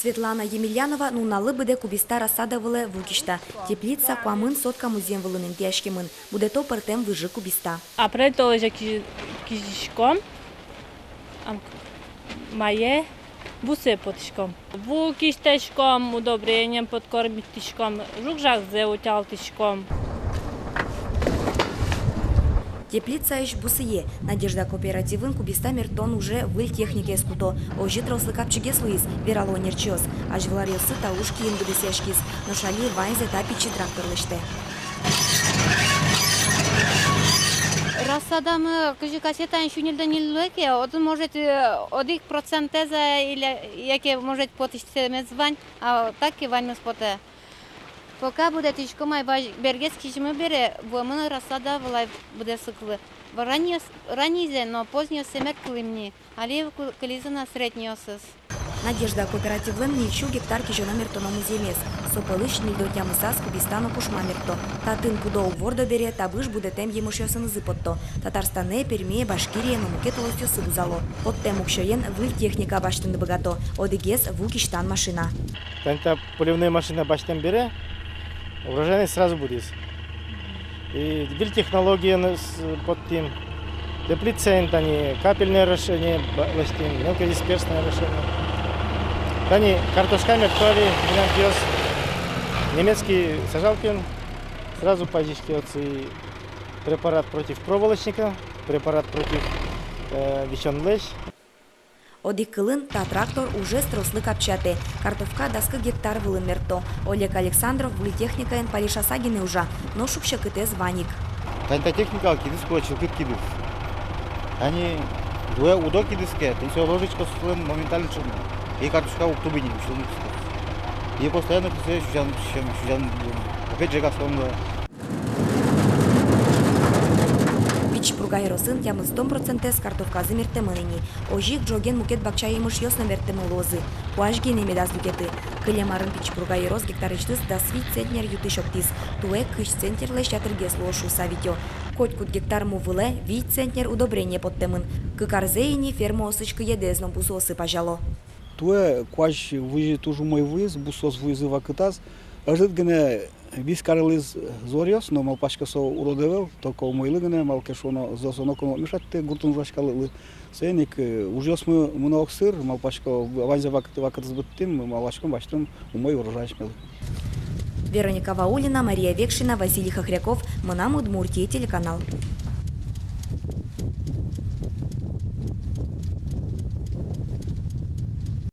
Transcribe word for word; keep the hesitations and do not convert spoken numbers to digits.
Светлана Емельянова нуналлы быдэ кубиста рассада вылэ ву кисьта. Теплица куамын сотка музъем вылын интыяськемын. Будэто пӧртэм выжы кубиста. Апрель толэзе кизи-, кизиськом, ам, мае бусые потӥськом. Ву кисьтӥськом, удобрениен подкормитӥськом, жуг-жагзэ утялтӥськом. Теплицаысь бусые. «Надежда» кооперативын кубиста мерттон уже выль техникаез куто. Озьы трослы капчигес луиз, верало ӧнерчиос. Азьвыл аръёсы та уж киын быдэсъяськиз. Нош али ваньзэ та пичи трактор лэсьтэ. Рассадамы кызьы кассетаын сю ньыльдон ньыль луэ ке, отын, может, э, одӥг процентэз-а, или, яке, может, потӥсьтэмез вань, а так ке ваньмыз потэ. Пока будэтӥськом ай, вазь-, бергес кизимы бере, вуэмын рассада вылэ ай быдэсыклы. Ранней-, раннейзэ но позднейзэ мед кылӥм ни, али ку-, кылизы на среднейёсыз. «Надежда» кооперативлэн ньыльсю гектар кизёно-мерттоно музъемез. Со пӧлысь ньыльдон тямысаз кубиста но кушма мертто. Татын пудо уг вордо бере, табыш будэтэм емышъёсынызы потто. Татарстанэ, Пермие, Башкирие но мукет улосъёсы вузало. Поттэм уксёен выль техника басьтыны быгато. Одӥгез — ву кисьтан машина. Тани та поливной машина басьтэм бере, урожайность сразу будӥз. И выль технологиен с-, поттӥм. Теплицаын тани капельное орошение ба-, лэсьтӥм, мелкодисперсное орошение. Тани картошка мертто али милям пиос немецкий сажалкаен, сразу пазиське отчы препарат против проволочника, препарат против, э, висёнлэсь. Одӥг кылын, та трактор ужез трослы капчиятэ. Картовка дас кык гектар вылын мертто. Олег Александров выль техникаен палишаса гинэ ужа, но шуг-секытэз вань ик. Тани та техникалы кидыс кулэ, чылкыт кидыс. Тани туэ удо кидыс ке, тани сое ложить косылын моментально чылкыт. И картошка уг тубы ни, усьылыны кутскоз. И постоянно кисэ сюзян, сюзян, сюзян, опять же, касконга. Пичи Пурга ёросын тямыстон процентэз картовказы мерттэмын ини. Озьы ик ӝоген мукет бакча емышъёс но мерттэмын луозы. Куазь гинэ медаз люкеты. Кылем арын Пичи Пурга ёрос гектарысьтыз дас вить центнер ю тысь октӥз. Туэ кызь центнерлэсь ятыргес луоз шуыса витё. Котькуд гектар му вылэ вить центнер удобрение поттэмын. Кык арзэ ини фермаосысь кыедэз но бусыосы пазяло. Туэ куазь вуиз, туж умой вуиз, бусыос вуизы вакытаз. Ӧжыт гинэ вис карылӥз зоръёс, но малпасько, со урод ӧвӧл, только умойлы гинэ, малы ке шуоно, зо-, зоос ноку но уг мешатьты гуртын ужаськалыклы. Соин ик, э, ужъёсмы мыно огсыр, малпасько, ваньзэ вакыт-, вакытыз быдтӥм, малпаськом, басьтом умой урожай асьмелы. Вероника Ваулина, Мария Векшина, Василий Хохряков, «Мынам Удмуртие» телеканал.